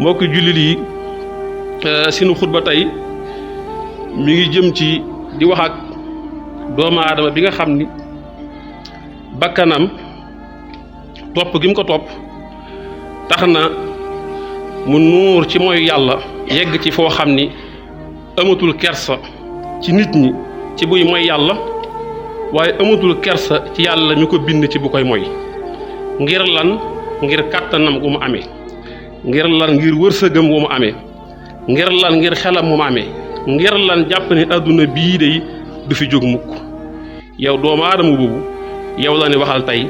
mbokki jullit yi sunu xutba tey mi ngi jëm ci di wax ak doomu aadama bi nga xam ni bakkanam topp gi mu ko topp tax na mu nuur ci mooy yàlla yegg ci foo xam ni amatul kersa ci nit ñi ci buy mooy yàlla waaye amatul kersa ci yàlla mi ko bind ci bu koy moy ngir lan ngir kàttanam gu mu amee ngir lan ngir wërsëgam wu mu amee ngir lan ngir xelam mu amee ngir lan jàpp ni àdduna bii de du fi jóg mukk yow doomu aadama boobu yow la ne waxal tey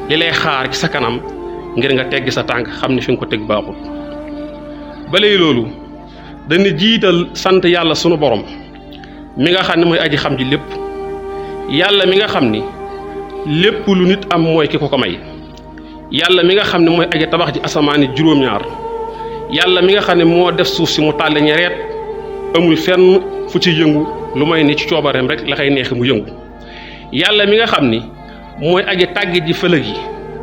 li lay xaar ci sa kanam ngir nga teggi sa tànk xam ni fi nga ko teg baaxul balay loolu dañu jiital sant yàlla sunu borom mi nga xam ne mooy aji xam ji lépp yàlla mi nga xam ni lépp lu nit am mooy ki ko ko may yàlla mi nga xam ne mooy aji tabax ji asamaani juróom-ñaar yàlla mi nga xam ne moo def suuf si mu tàlle ñereet amul fenn fu ci yëngu lu may ni ci coobareem rek la koy neex mu yëngu yàlla mi nga xam ni mooy aji tàggat ji fëlëg yi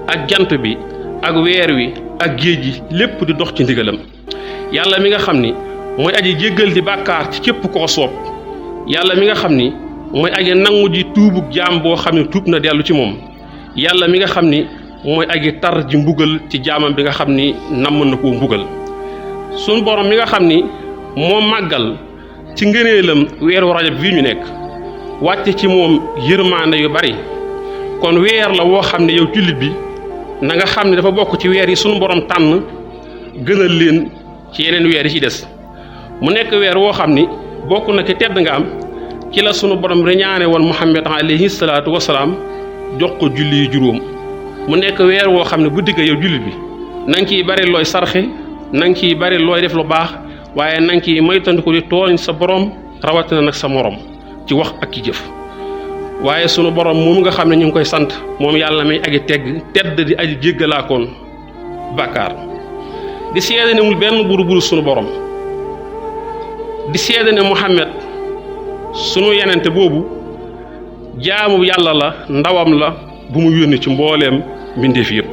ak jant bi ak weer wi ak géej gi lépp di dox ci ndigalam yàlla mi nga xam ni mooy aji jéggal di bàkkaar ci képp koo soob yàlla mi nga xam ni mooy aji nangu ji tuubug jaam boo xam ne tuub na dellu ci moom yàlla mi nga xam ni mooy aji tar ji mbugal ci jaamam bi nga xam ni namm na koo mbugal sunu borom mi nga xam ni moo màggal ci ngëneelam weeru rajab bii ñu nekk wàcce ci moom yërmaande yu bari kon weer la woo xam ne yow jullit bi na nga xam ne dafa bokk ci weer yi sunu borom tànn gënal leen ci yeneen weer yi ci des mu nekk weer woo xam ni bokk na ci tedd nga am ci la sunu borom reñaane woon Muhammad alayhi salaatu wasalaam jox ko julli yu juróom mu nekk weer woo xam ne bu digg yow jullit bi na nga ciy bari looy sarxe na nga ciy bari looy def lu baax waaye na nga ciy moytandiku di tooñ sa borom rawatina nag sa morom ci wax ak ci jëf waaye sunu borom moom nga xam ne ñu ngi koy sant moom yàlla may aji tedd di aji jéggalaakoon bàkkaar di seede ne mul benn buru sunu borom di seede ne Muhammad sunu yenente boobu jaamu yàlla la ndawam la bu mu yónni ci mbooleem mbindeef yëpp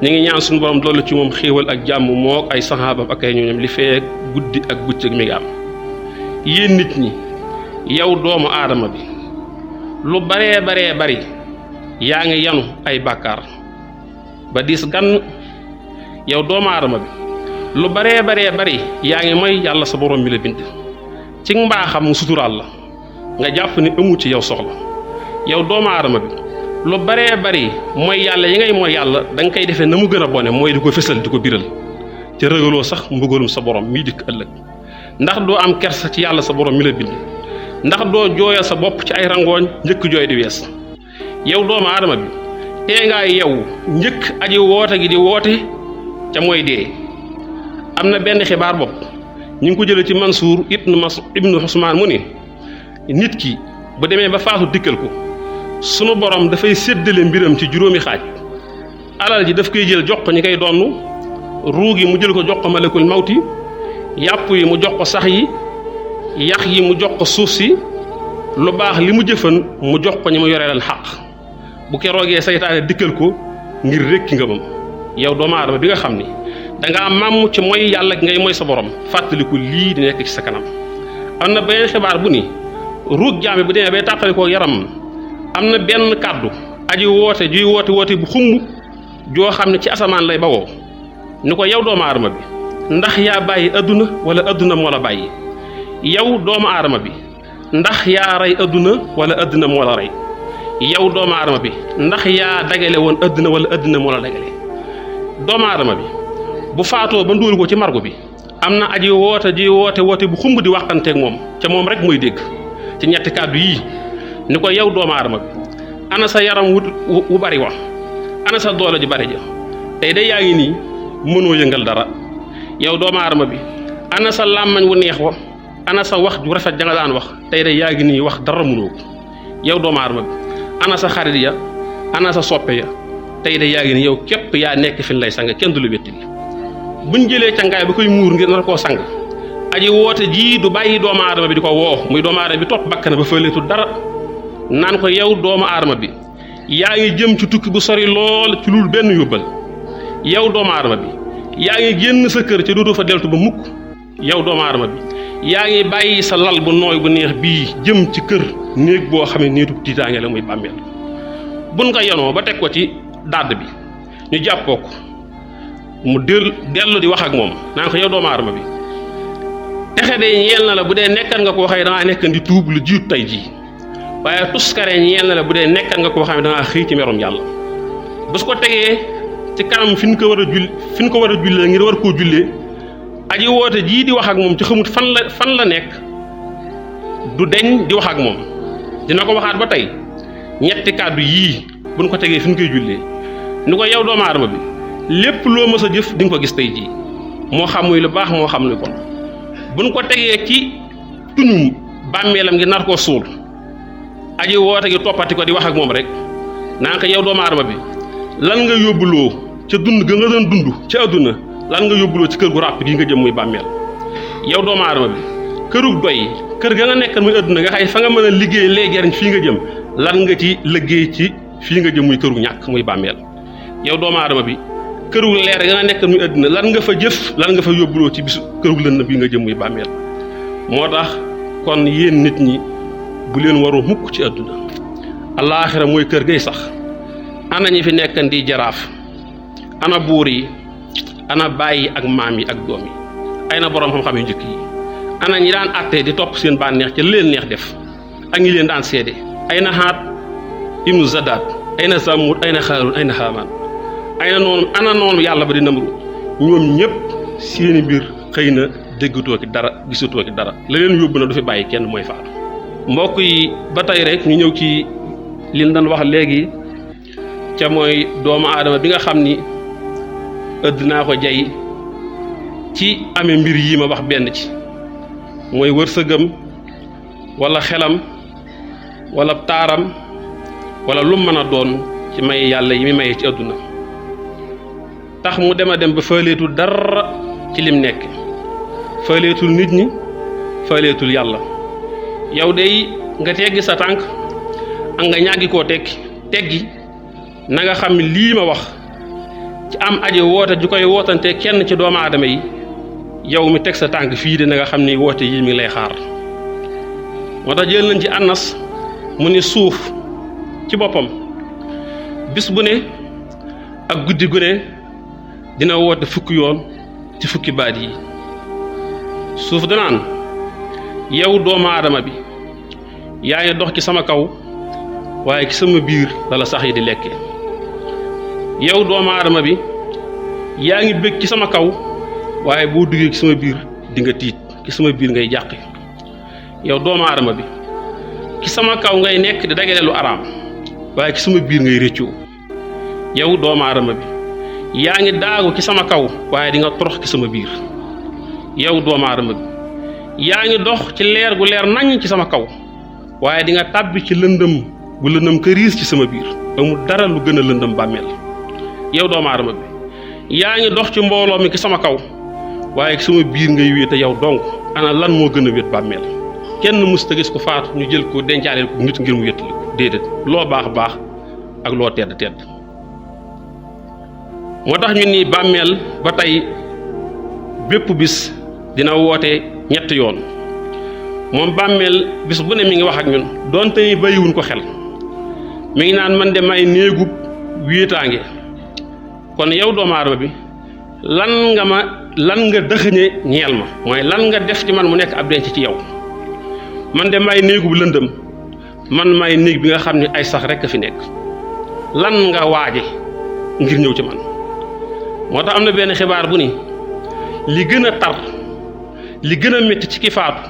ñu ngi ñaan sunu borom dolli ci moom xéewal ak jàmm mook ay saxaabam ak ay ñooñam li fee guddi ak bëccëg mi ngi am yéen nit ñi yow doomu aadama bi lu baree bari yaa ngi yanu ay bàkkaar ba diis gan yow doomu aadama bi lu baree bari yaa ngi mooy yàlla sa borom mi la bind ci mbaaxam mu suturaal la nga jàpp ni amu ci yow soxla yow doomu aadama bi lu baree bari mooy yàlla yi ngay mooy yàlla da nga koy defee na mu gën a bone mooy di ko fësal di ko biral ci ragaloo sax mbugalum sa borom miy dikk ëllëg ndax doo am kersa ci yàlla sa borom mi la bind ndax doo jooyal sa bopp ci ay rangooñ njëkk jooy di wees yow doomu aadama bi tee ngaa yow njëkk aji woote gi di woote ca mooy dee am na benn xibaar bopp ñu ngi ko jëlee ci Mansuur ibnu Usmaan mu ni nit ki bu demee ba faatu dikkal ko sunu borom dafay séddale mbiram ci juróomi xaaj alal ji daf koy jël jox ko ñi koy donn ruu gi mu jël ko jox ko malakul mawti yàpp yi mu jox ko sax yi yax yi mu jox ko suuf si lu baax li mu jëfan mu jox ko ñi mu yoree leen xaq bu keroogee saytaane dikkal ko ngir rékki nga moom yow doomu aadama bi nga xam ni danga am màmm ci mooy yàlla gi ngay mooy sa borom fàttaliku lii di nekk ci sa kanam am na beneen xibaar bu ni ruug jaam bi bu demee bay tàqalikoo yaram am na benn kàddu aji woote juy woote bu xumb joo xam ne ci asamaan lay bawoo ni ko yow doomu aadama bi ndax yaa bàyyi adduna wala adduna moo la bàyyi yow doomu aadama bi ndax yaa rey adduna wala adduna moo la rey yow doomu aadama bi ndax yaa dagale woon adduna wala adduna moo la dagale doomu aadama bi bu faatoo ba ndóol ko ci margo bi am na aji woote bu xumb di waxanteeg moom ca moom rek muy dégg ci ñetti kàddu yii ni ko yow doomu aadama bi ana sa yaram wu bari wax ana sa doole ju bari ja tey de yaa ngi nii mënoo yëngal dara yow doomu aadama bi ana sa làmmañ wu neex wa ana sa wax ju rafet ja nga daan wax tey de yaa ngi nii wax dara mënoo ko yow doomu aadama bi ana sa xarit ya ana sa soppe ya tey de yaa ngi nii yow képp yaa nekk fi lay sang kenn du la wetti buñ jëlee cangaay ba koy muur ngir nar koo sang aji woote jii du bàyyi doomu aadama bi di ko woo muy doomu aadama bi topp bakk na ba fëleetu dara naan ko yow doomu aadama bi yaa ngi jëm ci tukki bu sori lool ci lul benn yóbbal yow doomu aadama bi yaa ngi génn sa kër ca dootoo fa deltu ba mukk yow doomu aadama bi yaa ngi bàyyi sa lal bu nooy bu neex bii jëm ci kër néeg boo xam ne niitu tiitaange la muy bàmmeel buñ ko yanoo ba teg ko ci dàdd bi ñu jàppoo ko mu dellu di wax ak moom naan ko yow doomu aadama bi texe de ñeel na la bu dee nekkan nga koo xam ne dangaa nekkan di tuub lu jiit tey jii waaye tuskare ñeel na la bu dee nekkan nga koo xam ne dangaa xëy ci merum yàlla bu su ko tegee ci kanam fi ñu ko war a jullee ngir war koo jullee aji woote jii di wax ak moom ci xamut fan la nekk du deñ di wax ak moom dina ko waxaat ba tey ñetti kàddu yii buñ ko tegee fi ñu koy jullee ni ko yow doomu aadama bi lépp loo mës a jëf di nga ko gis tey jii moo xam muy lu baax moo xam lu bon buñ ko tegee ci tuñum bàmmeelam ngi nar koo suul aji woote gi toppati ko di wax ak moom rek naan ko yow doomu aadama bi lan nga yóbbuloo ca dund ga nga doon dund ci àdduna lan nga yóbbuloo ci kër gu ràpp gi nga jëm muy bàmmeel yow doomu aadama bi kërug doy kër ga nga nekk muy àdduna nga xay fa nga mën a liggéey lay jariñ fii nga jëm lan nga ci liggéey ci fii nga jëm muy kërug ñàkk muy bàmmeel yow doomu aadama bi kërug leer ga nga nekk muy àdduna lan nga fa jëf lan nga fa yóbbuloo ci bisu kërug lënd bii nga jëm muy bàmmeel moo tax kon yéen nit ñi bu leen waroo mukk ci àdduna alaaxira mooy kër gay sax ana ñi fi nekkan di jaraaf ana buur yi ana baay yi ak maam yi ak doom yi ay na boroom xam-xam yu njëkk yi ana ñi daan àttee di topp seen bànneex ca leen neex def ak ñi leen daan seede ay na Haat ibnu Zadaat ay na Samuud ay na Xaaruun ay na Haamaan ay na noonu ana noonu yàlla ba di Namruud ñoom ñëpp seeni mbir xëy na déggatoo ki dara gisatoo ki dara la leen yóbbu na du fi bàyyi kenn mooy faatu mbokk yi ba tey rek ñu ñëw ci li ñu doon wax léegi ca mooy doomu aadama bi nga xam ni ëdd naa ko jay ci amee mbir yi ma wax benn ci mooy wërsëgam wala xelam wala taaram wala lu mën a doon ci may yàlla yi muy maye ci àdduna tax mu dem a dem ba faaleetul dara ci lim nekk faaleetul nit ñi faaleetul yàlla yow day nga teggi sa tànk ak nga ñàggi koo teggi na nga xam lii ma wax ci am aji woote ju koy wootante kenn ci doomu aadama yi yow mi teg sa tànk fii de na nga xam ni woote yii mi ngi lay xaar moo tax jël nañ ci Anas mu ni suuf ci boppam bis bu ne ak guddi gu ne dina woote fukki yoon ci fukki baat yi suuf danaan yow doomu aadama bi yaa ngi dox ci sama kaw waaye ci sama biir la sax yi di lekke yow doomu aadama bi yaa ngi bëgg ci sama kaw waaye boo duggee ci sama biir di nga tiit ci sama biir ngay jàqe yow doomu aadama bi ci sama kaw ngay nekk di dagale lu araam waaye ci sama biir ngay réccoo yow doomu aadama bi yaa ngi daagu ci sama kaw waaye di nga torox ci sama biir yow doomu aadama bi yaa ngi dox ci leer gu leer naññ ci sama kaw waaye di nga tàbbi ci lëndëm bu lëndëm këriis ci sama biir amul dara lu gën a lëndëm bàmmeel yow doomu aadama bi yaa ngi dox ci mbooloo mi ci sama kaw waaye ci sama biir ngay wéete yow donc ana lan moo gën a wét bàmmeel kenn musta gis ko faatu ñu jël ko dencaaleel ko nit ngir mu wéttali ko déedéet loo baax baax ak loo tedd tedd moo tax ñu ni bàmmeel ba tey bépp bis dina woote ñetti yoon moom bàmmeel bis bu ne mi ngi wax ak ñun doonte ni bàyyiwuñ ko xel mi ngi naan man de may néegub wéetaange kon yow doomu aadama bi lan nga dëxëñe ñeel ma mooy lan nga def ci man mu nekk ab denc ci yow man de may néegub lëndëm man may néeg bi nga xam ne ay sax rekk a fi nekk lan nga waaje ngir ñëw ci man moo tax am na benn xibaar bu ni li gën a tar li gën a métti ci ki faatu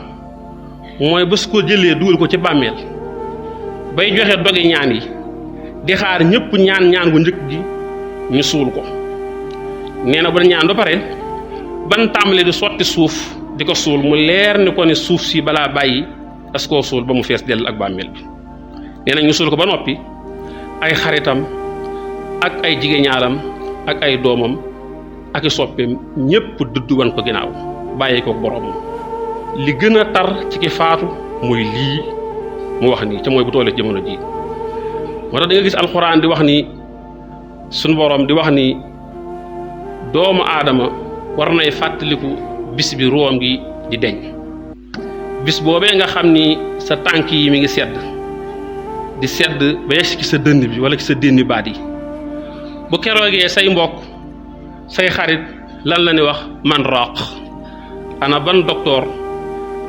mooy bés ko jëlee dugal ko ci bàmmeel bay joxe dogi ñaan yi di xaar ñëpp ñaan gu njëkk gi ñu suul ko nee na ba ñaan ba pare ban tàmbali di sotti suuf di ko suul mu leer ni ko ne suuf si balaa bàyyi das koo suul ba mu fees dell ak bàmmeel bi nee na ñu suul ko ba noppi ay xaritam ak ay jigéñaalam ak ay doomam ak i soppeem ñëpp dëdd wan ko ginnaaw bàyyi ko boroomam li gën a tar ci ki faatu mooy lii mu wax nii ca mooy bu tollee jamono ji moo tax da nga gis alxuraan di wax ni suñu boroom di wax ni doomu aadama war nay fàttaliku bis bi ruwam gi di deñ bis boobee nga xam ni sa tànk yi mi ngi sedd ba yegg ci sa dënn bi wala ci sa dénni baat yi bu keroogee say mbokk say xarit lan la ni wax man raaq ana ban docteur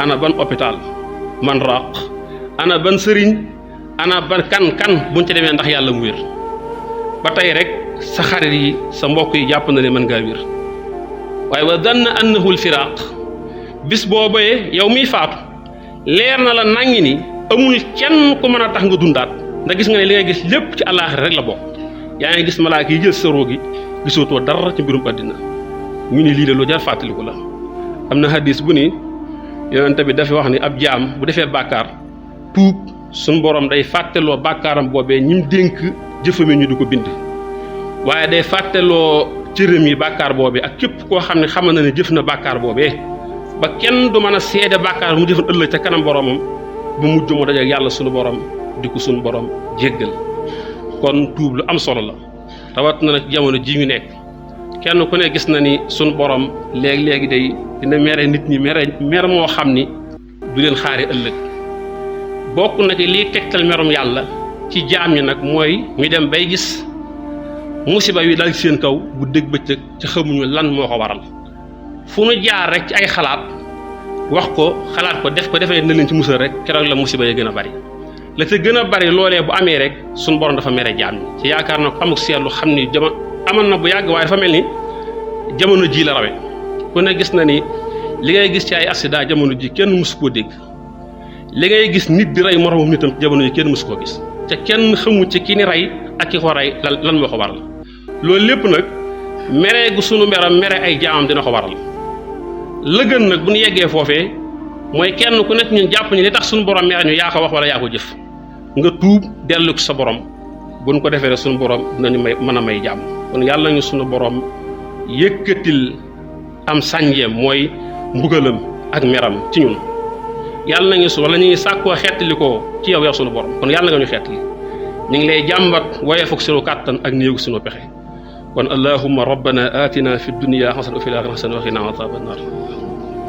ana ban hôpital man raaq ana ban sëriñ ana ban kan buñ ci demee ndax yàlla mu wér ba tey rek sa xarit yi sa mbokk yi jàpp na ne mën ngaa wér waaye wa danna annahu alfiraaq bis boobee yow miy faatu leer na la nangi ni amul kenn ku mën a tax nga dundaat ndax gis nga ne li nga gis lépp ci àllaaxira rek la bokk yaa ngi gis malaaka yi jël sa roo gi gisootoo dara ci mbirum àddina ñu ni lii de lu jar fàttaliku la am na hadis bu ni yonente bi dafa wax ni ab jaam bu defee bàkkaar tuub suñ borom day fàtteloo bàkkaaram boobee ñim dénk jëfami ñu di ko bind waaye day fàtteloo cërëm yi bàkkaar boobee ak képp koo xam ne xam na ne jëf na bàkkaar boobee ba kenn du mën a seede bàkkaar mu jëfan ëllëg ca kanam boromam bu mujj mu dajeek yàlla sunu borom di ko sunu borom jéggal kon tuub lu am solo la rawat na nag jamono ji ñu nekk kenn ku ne gis na ni sunu borom léegi day dina mere nit ñi mer moo xam ni du leen xaari ëllëg bokk na ci liy tegtal merum yàlla ci jaam ñi nag mooy ñu dem bay gis musiba yu dal ci seen kaw bu dégg bëccëg ci xamuñu lan moo ko waral fu nu jaar rek ci ay xalaat wax ko xalaat ko defee na leen ci musal rek keroog la musiba yi gën a bari la ca gën a bari loolee bu amee rek suñu borom dafa mere jaam ñi ci yaakaar na ko amuk seetlu xam ni amoon na bu yàgg waaye dafa mel ni jamono ji la rawe ku ne gis na ni li ngay gis ci ay accident jamono ji kenn mësu koo dégg li ngay gis nit di rey moromam nitam ci jamono ji kenn mësu koo gis te kenn xamu ci ki ni rey ak ki ko rey lan moo ko waral loolu lépp nag mere gu sunu mere ay jaamam dina ko waral la gën nag bu ñu yeggee foofee mooy kenn ku nekk ñun jàpp ni li tax sunu borom mere ñu yaa ko wax wala yaa ko jëf nga tuub dellu ko sa borom buñ ko defee rek sunu borom dinañu mën a may jàmm kon yàlla ñu sunu borom yëkkatil am sànjeem mooy mbugalam ak meram ci ñun yàlla nañu wala ñu ngi sàkkoo xettali ko ci yow sunu borom kon yàlla nga ñu xettali ñu ngi lay jàmbat waaye foog sunu kàttan ak néegu sunu pexe kon allahumma rabbana atina fi dunya hasanatan wa fil akhirati hasanatan wa qina adhaban nar